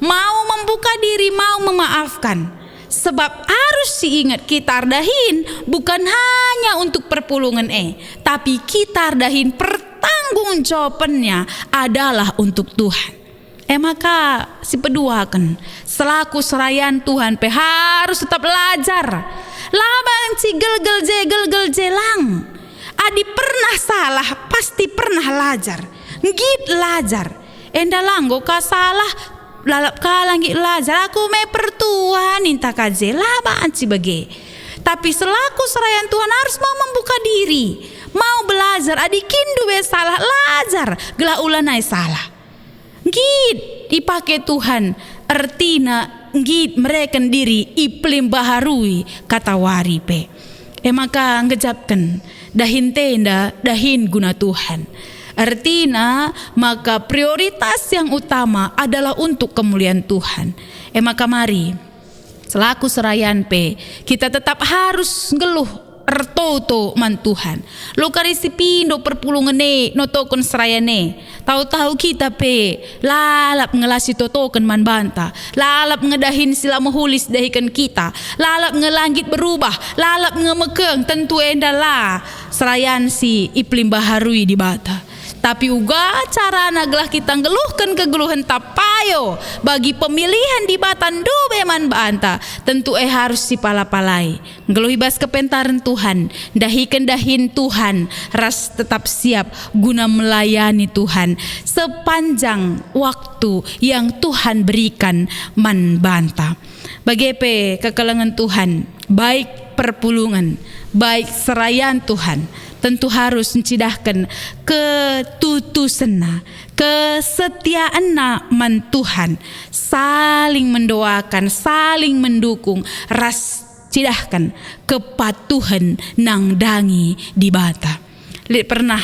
mau membuka diri, mau memaafkan. Sebab arus si inget kita erdahin bukan hanya untuk perpulungen e, tapi kita erdahin pertanggungjawabennya adalah untuk Tuhan. E maka sipeduaken, selaku serayan Tuhan pe harus tetap lajar. La banci gelgel je, gelgel je lang. Adi pernah salah, pasti pernah lajar. Nggit lajar. Enda la enggo ka salah, lalap kalak nggit lajar, aku me pertua ninta ka je, la banci bage. Tapi selaku serayan Tuhan harus mau membuka diri, mau belajar, adi kin ndube salah, lajar, gelah ulanai salah. Nggit ipake Tuhan, ertina nggit mereken diri ipelimbaharui katawari pe. E maka nggejapken dahin tenda, dahin guna Tuhan. Ertina maka prioritas yang utama adalah untuk kemuliaan Tuhan. E maka mari, selaku serayan pe, kita tetap harus nggeluh ertoto man Tuhan. Lo kari si pindo perpulungen e notoken serayan e. Tau-tau kita pe lalap nge la sitotoken man banta, lalap nge dahin si la mehuli sidahiken kita, lalap nge la nggit berubah, lalap nge mekeng, tentu enda la serayan si ipelimbaharui Dibata. Tapi uga carana gelah kita nggeluhken kegeluhenta payo bagi pemilihen Dibata ndube man banta, tentu e harus sipala-palai. Nggeluh i bas kepentaren Tuhan, ndahiken dahin Tuhan, ras tetap siap guna melayani Tuhan sepanjang waktu yang Tuhan berikan man banta. Bage pe kekelengen Tuhan, baik perpulungen, baik serayan Tuhan, tentu harus ncidahken ketutusenna, kesetiaenna man Tuhan, saling mendoakan, saling mendukung, ras cidahken kepatuhen nandangi Dibata. Lit pernah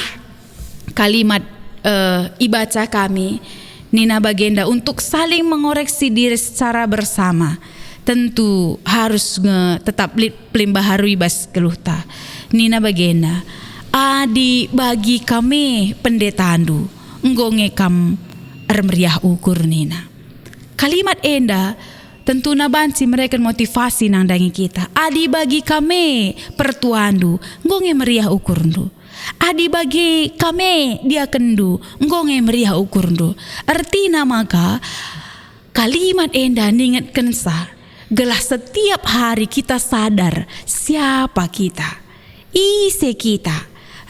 kalimat, eh, ibaca kami, nina bagenda, untuk saling mengoreksi diri secara bersama. Tentu harus nge tetap lit pelimbaharui bas geluhta. Nina bagenda, "Adi bagi kame pendetandu, enggo nge kam ermeriah ukur," nina. Kalimat enda tentuna banci mereken motivasi nandangi kita. "Adi bagi kame pertuandu, enggo nge meriah ukurndu. Adi bagi kame diakenndu, enggo nge meriah ukurndu." Ertina maka, kalimat enda ningetkensa gelah setiap hari kita sadar siapa kita, ise kita,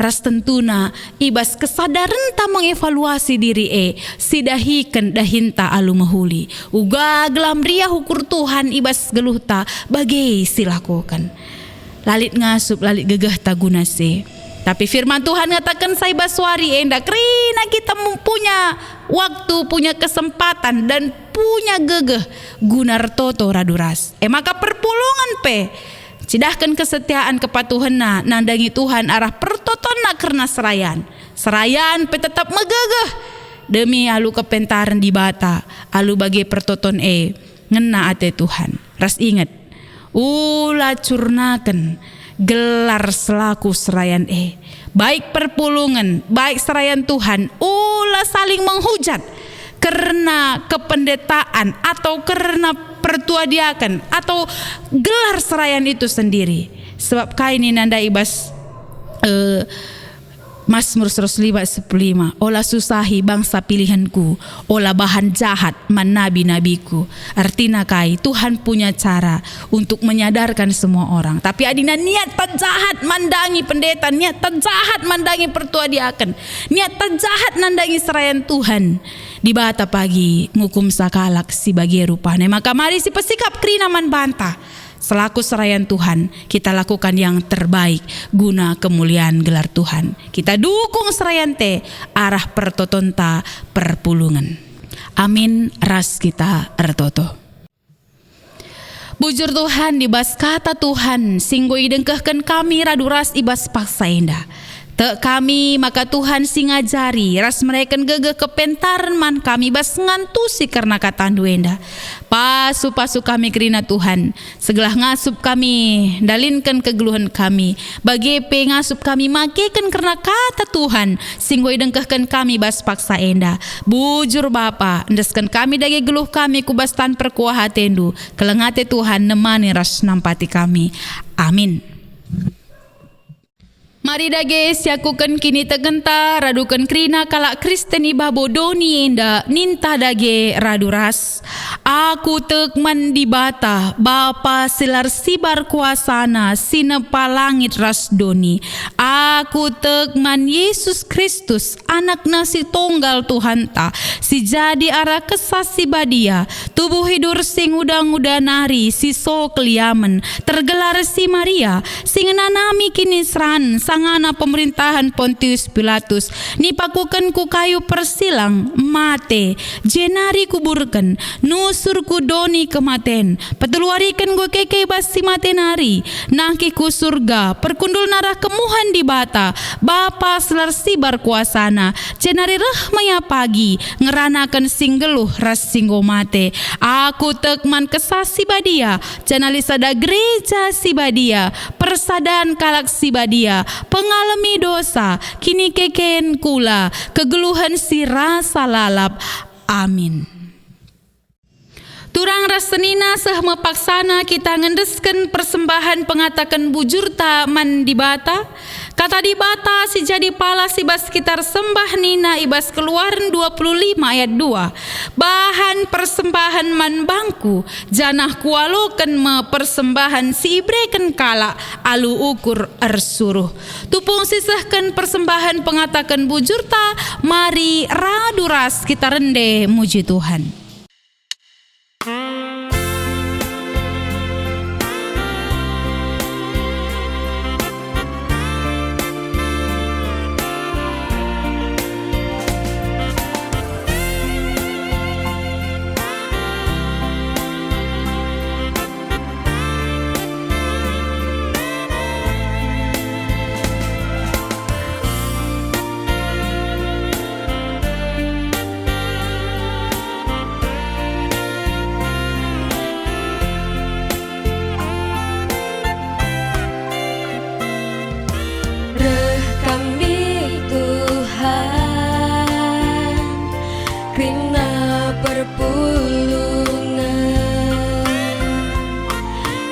ras tentuna i bas kesadarenta mengevaluasi diri e, sidahiken dahinta alu mehuli, uga gelah meriah ukur Tuhan i bas geluhta bage silakoken. La lit ngasup, la lit gegehta guna si. Tapi firman Tuhan ngatakensa i bas wari enda, kerina kita mempunya waktu, punya kesempatan, dan punya gegeh guna ertoto radu ras. E maka perpulungen pe cidahken kesetiaan kepatuhenna nandangi Tuhan arah pertotonna kerna serayan. Serayan pe tetap megegeh demi alu kepentaren Dibata, alu bage pertoton e ngena ate Tuhan. Ras inget, ula curnaken gelar selaku serayan e. Baik perpulungen, baik serayan Tuhan, ula saling menghujat kerna kependetaan atau kerna pertua diaken atau gelar serayan itu sendiri. Sebab kai nina ndai i bas, eh, Masmur seratus lima sepuluh lima, "Ola susahi bangsa pilihenku, ola bahan jahat man nabi-nabiku." Ertina kai? Tuhan punya cara untuk menyadarkan semua orang. Tapi adina niatta jahat mandangi pendeta, niatta jahat mandangi pertua diaken, niatta jahat nandangi serayan Tuhan, Dibata pagi ngukum sakalak si bage rupana. Maka mari sipesikap kerina man banta. Selaku serayan Tuhan, kita lakukan yang terbaik guna kemulian gelar Tuhan. Kita dukung serayanta arah pertotonta perpulungen. Amin, ras kita ertoto. Bujur Tuhan, i bas kata Tuhan si enggo idengkehken kami radu ras i bas paksa enda. Tek kami maka Tuhan si ngajari ras mereken gegeh kepentaren man kami bas ngantusi kerna katandu enda. Pasu-pasu kami kerina Tuhan, segelah ngasup kami ndalinken kegeluhen kami, bage pe ngasup kami makeken kerna kata Tuhan si enggo idengkehken kami bas paksa enda. Bujur Bapa, endesken kami dage geluh kami ku bas tan perkuah atendu. Keleng ate Tuhan nemani ras nampati kami. Amin. Mari dage siakuken kinitekenta raduken kerina kalak Kristen i babo doni enda, ninta dage radu ras. Aku tek man Dibata, Bapa si la ersibar kuasaNa, si nepa langit ras doni. Aku tek man Yesus Kristus, AnakNa si Tunggal Tuhanta, si jadi arah Kesah Si Badia, tubuh idur si nguda-nguda nari, si so keliamen, tergelar si Maria, si ngenanami kiniseran, tangana pemerintahen Pontius Pilatus, nipakuken ku kayu persilang, mate, jenari kuburken, nusur ku doni kematen, peteluariken enggo keke bas si mate nari, nangkih ku Surga, perkundulna arah kemuhen Dibata, Bapa si la ersibar kuasana, jenari reh me ia pagi, ngeranaken si nggeluh ras si enggo mate. Aku tek man Kesah Si Badia, janah lit sada gereja si badia, persadan kalak si badia, pengalemi dosa, kinikeken kula, kegeluhen si rasa lalap. Amin. Turang ras senina seh me paksana kita ngendesken persembahen pengataken bujurta man Dibata. Kata Dibata si jadi palas i bas kita ersembah nina i bas Keluaren dua puluh lima ayat dua, "Bahan persembahen man bangKu, janah Kualoken me persembahen si ibereken kalak alu ukur ersuruh." Tupung sisehken persembahen pengataken bujurta, mari radu ras kita rende muji Tuhan. Reh kami, Tuhan, kerina perpulungen.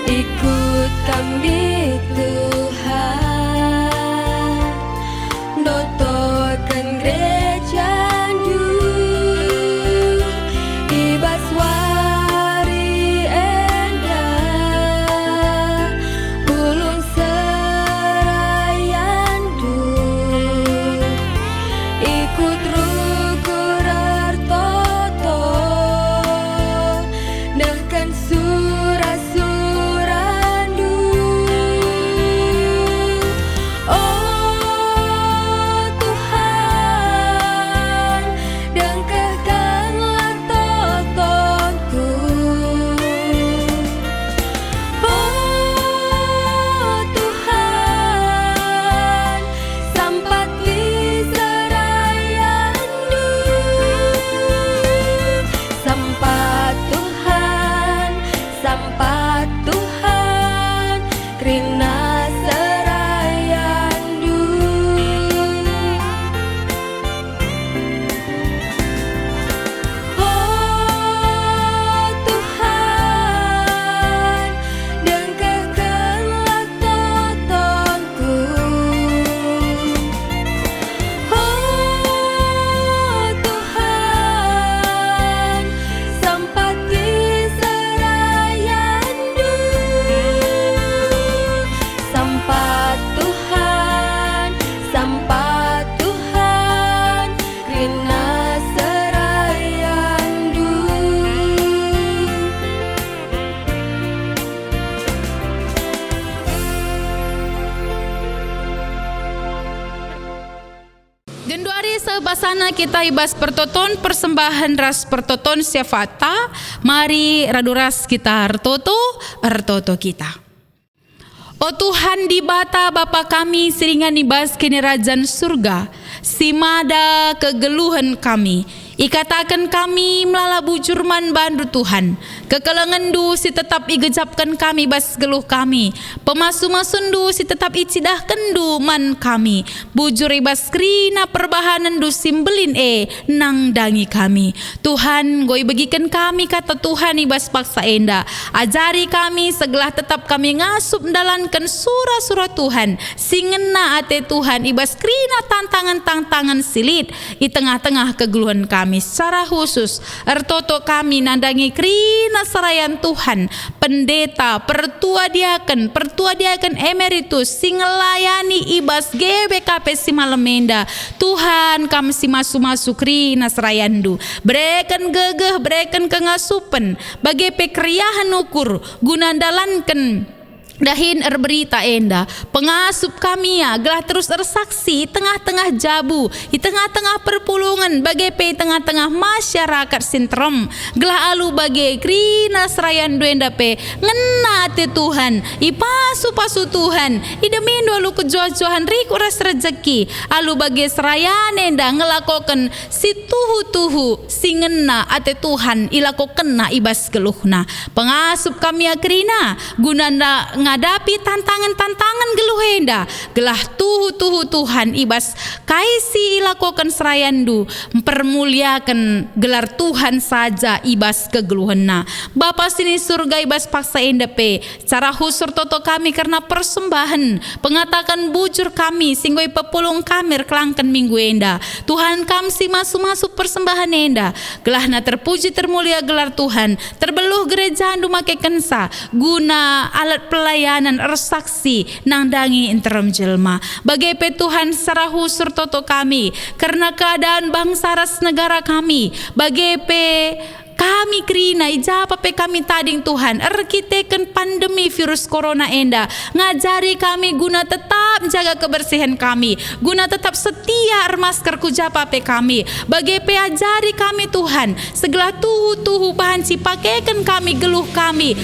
Ikut kami, Tuhan, notoken gerejaNdu. I bas wari enda, pulung serayandu, ikut rukur ertoto, nehken sura-surandu. O Tuhan, dengkehkenlah totonku. O Tuhan, sampati serayandu. Sampat Tuhan, sampat Tuhan, kerina serayandu. O Tuhan, dengkehkenlah totonku. O Tuhan, sampati serayandu. Sampat Tuhan, sampat Tuhan, kerina serayandu. Genduari seh basana kita i bas pertoton persembahen ras pertoton syafaatta, mari radu ras kita ertoto, ertoto kita. O Tuhan Dibata, Bapa kami si ringan i bas Kinirajan Surga, si mada kegeluhen kami, ikataken kami melala bujur man bandu, Tuhan. KekelengenNdu si tetap igejapken kami bas geluh kami, pemasu-masuNdu si tetap icidahkenNdu man kami, bujur i bas kerina perbahanenNdu si mbelin e nandangi kami. Tuhan, enggo ibegiken kami kata Tuhan i bas paksa enda. Ajari kami segelah tetap kami ngasup ndalanken sura-sura Tuhan si ngena ate Tuhan i bas kerina tantangen-tantangen si lit i tengah-tengah kegeluhen kami. Secara khusus, ertoto kami nandangi kerina serayan Tuhan, pendeta, pertua diaken, pertua diaken emeritus si ngelayani i bas G B K P si malem enda. Tuhan, Kam si masu-masu kerina serayanNdu. Bereken gegeh, bereken kengasupen, bage pe keriahen ukur guna ndalanken dahin erberita enda. Pengasup kami ia gelah terus ersaksi i tengah-tengah jabu, i tengah-tengah perpulungen, bage pe i tengah-tengah masyarakat si nterem, gelah alu bage kerina serayandu enda pe ngena ate Tuhan, ipasu-pasu Tuhan, idemindu alu kejuah-juahen, rikut ras rejeki, alu bage serayan enda ngelakoken si tuhu-tuhu si ngena ate Tuhan ilakokenna i bas geluhna. Pengasup kami ia kerina, guna nda-, ngadapi tantangen-tantangen geluh enda, gelah tuhu-tuhu Tuhan i bas kai si ilakoken serayandu, mpermuliaken gelar Tuhan saja i bas kegeluhenna. Bapa si ni Surga, i bas paksa enda pe, secara khusus ertoto kami kerna persembahen, pengataken bujur kami si enggo ipepulung kami erkelangken minggu enda. Tuhan, Kam si masu-masu persembahen enda, gelahna terpuji termulia gelar Tuhan, terbeluh gerejaNdu makekenca guna alat pelayanan, ersaksi nandangi nterem jelma. Bage pe Tuhan, secara khusus ertoto kami kerna keadaan bangsa ras negara kami, bage pe kami kerina, i ja pe kami tading, Tuhan, erkiteken pandemi virus corona enda, ngajari kami guna tetap njaga kebersihen kami, guna tetap setia ermasker ku ja pe kami. Bage pe ajari kami, Tuhan, segelah tuhu-tuhu banci pakeken kami geluh kami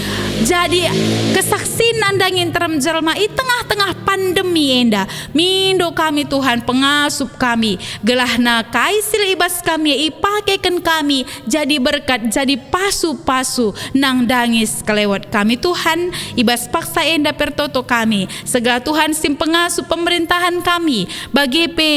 jadi kesaksin nandangi nterem jelma i tengah-tengah pandemi enda. Mindo kami, Tuhan, pengasup kami, gelahna kai si lit i bas kami ipakeken kami jadi berkat, jadi pasu-pasu nandangi sekelewet kami. Tuhan, i bas paksa enda pe ertoto kami, segelah Tuhan si mpengasup pemerintahan kami, bage pe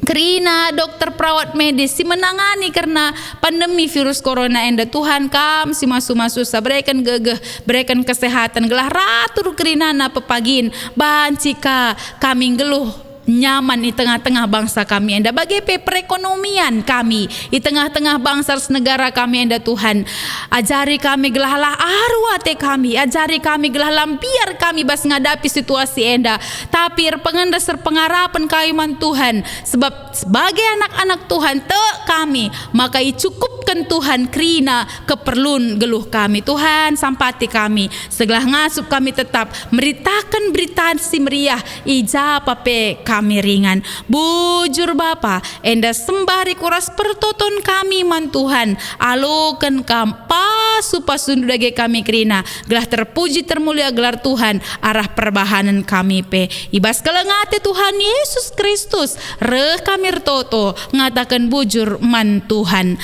kerina dokter, perawat medis si menangani kerna pandemi virus corona enda. Tuhan, Kam si masu-masu sa, bereken gegeh, bereken kesehatan, gelah ratur kerinana pepagin, banci ka kami nggeluh nyaman i tengah-tengah bangsa kami enda, bage pe perekonomian kami i tengah-tengah bangsa ras negara kami enda. Tuhan, ajari kami gelahlah aru ate kami, ajari kami gelahlah mbiar kami bas ngadapi situasi enda, tapi erpengen ras erpengarapen kami man Tuhan, sebab sebagai anak-anak Tuhan, tek kami maka icukupken Tuhan kerina keperlun geluh kami. Tuhan, sampati kami, segelah ngasup kami tetap meritaken Berita Si Meriah i ja pe kami ringan. Bujur Bapa, enda sembah rikut ras pertoton kami man Tuhan, aloken Kam pasu-pasuNdu dage kami kerina, gelah terpuji termulia gelar Tuhan arah perbahanen kami pe. I bas keleng ate Tuhan Yesus Kristus, reh kami ertoto ngataken bujur man Tuhan.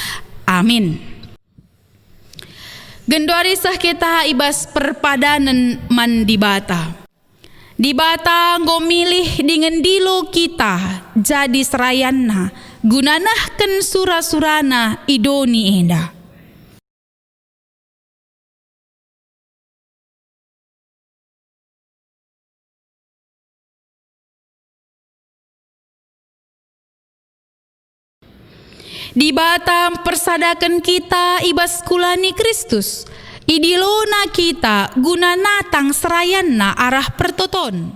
Amin. Genduari seh kita i bas perpadanen man Dibata. Dibata enggo milih dingen ndilo kita jadi serayanNa guna nehken sura-suraNa i doni enda. Dibata mpersadaken kita i bas kulani Kristus. IdiloNa kita guna natang serayanNa arah pertoton.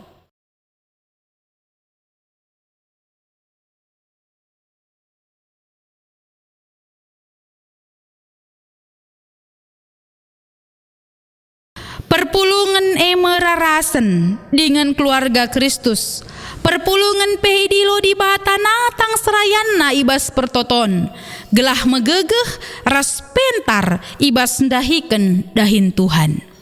Perpulungen e me rarasen dingen keluarga Kristus. Perpulungen pe idilo Dibata natang serayanNa i bas pertoton, gelah megegeh ras pentar i bas ndahiken dahin Tuhan.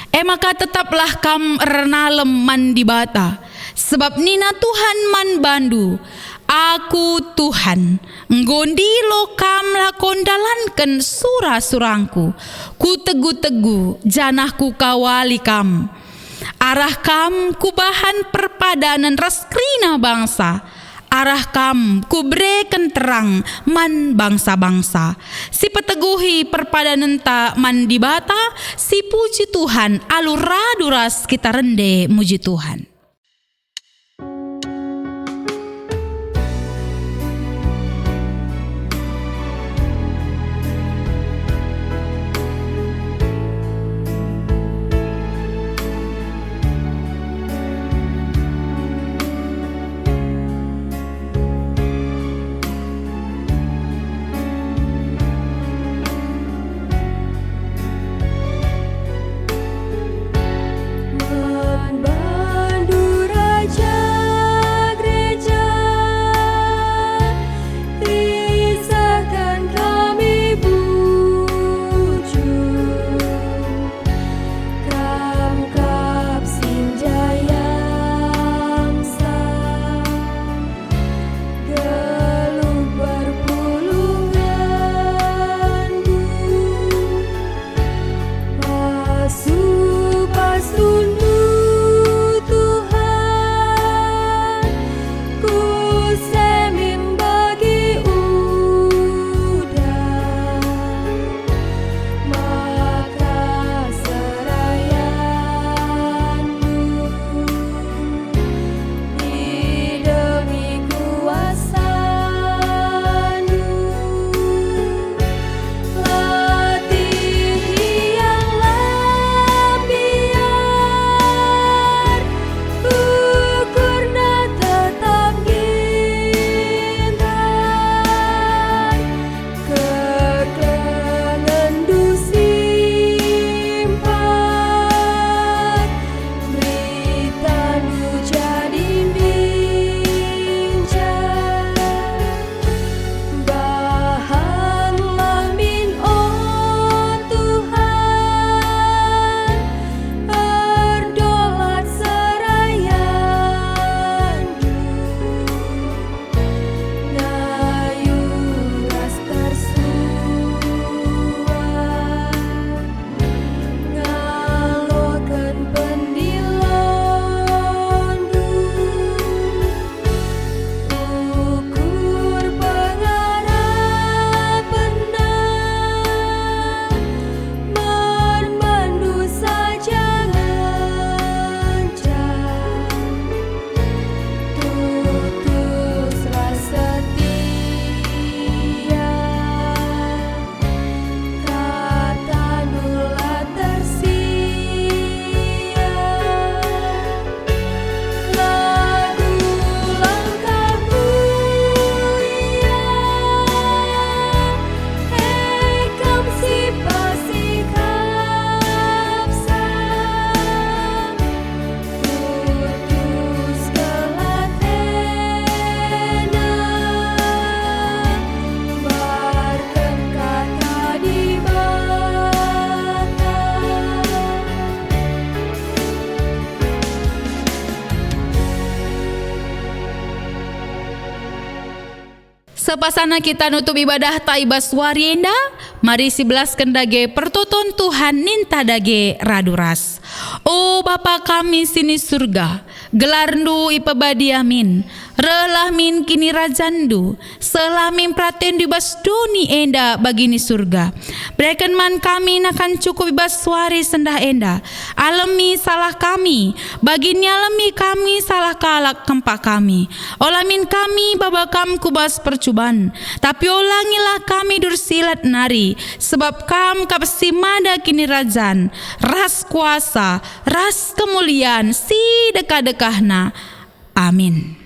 E maka tetaplah kam ernalem man Dibata, sebab nina Tuhan man bandu, "Aku Tuhan, enggo ndilo kam lako ndalanken sura-surangKu. Kutegu-tegu janah Kukawali kam. Arah kam Kubahan perpadanen ras kerina bangsa. Arah kam Kubereken terang man bangsa-bangsa." Sipeteguhi perpadanenta man Dibata, sipuji Tuhan alu radu ras kita rende muji Tuhan. Sepasana kita nutup ibadahta i bas wari enda, mari sibelasken dage pertoton Tuhan ninta dage radu ras. O Bapa kami si ni Surga, gelarNdu ipebadia min, rehlah min kinirajanNdu, sehlah min peratenNdu i bas doni enda bagi ni Surga. Bereken man kami nakan cukup i bas wari sendah enda. Alemi salah kami, bagi nialemi kami salah kalak kempak kami. Ola min kami baba Kam ku bas percuban, tapi olangilah kami dursilat nari, sebab Kam kap si mada kinirajan, ras kuasa, ras kemulian si dekah-dekahna. Amin.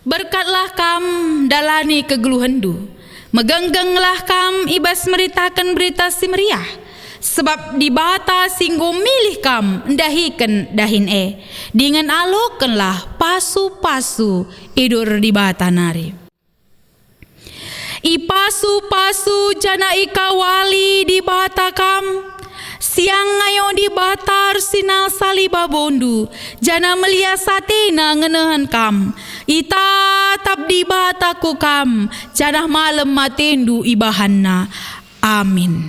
Berkatlah kam ndalani kegeluhenNdu. Megenggenlah kam i bas meritaken Berita Si Meriah, sebab Dibata si enggo milih kam ndahiken dahin e, dingen alokenlah pasu-pasu i dur Dibata nari. Ipasu-pasu janah ikawali Dibata kam. Siang ngayo Dibata ersinalsal i babondu, janah melias ateNa ngenehen kam. Itatap Dibata ku kam, janah malem atendu ibahanNa. Amin.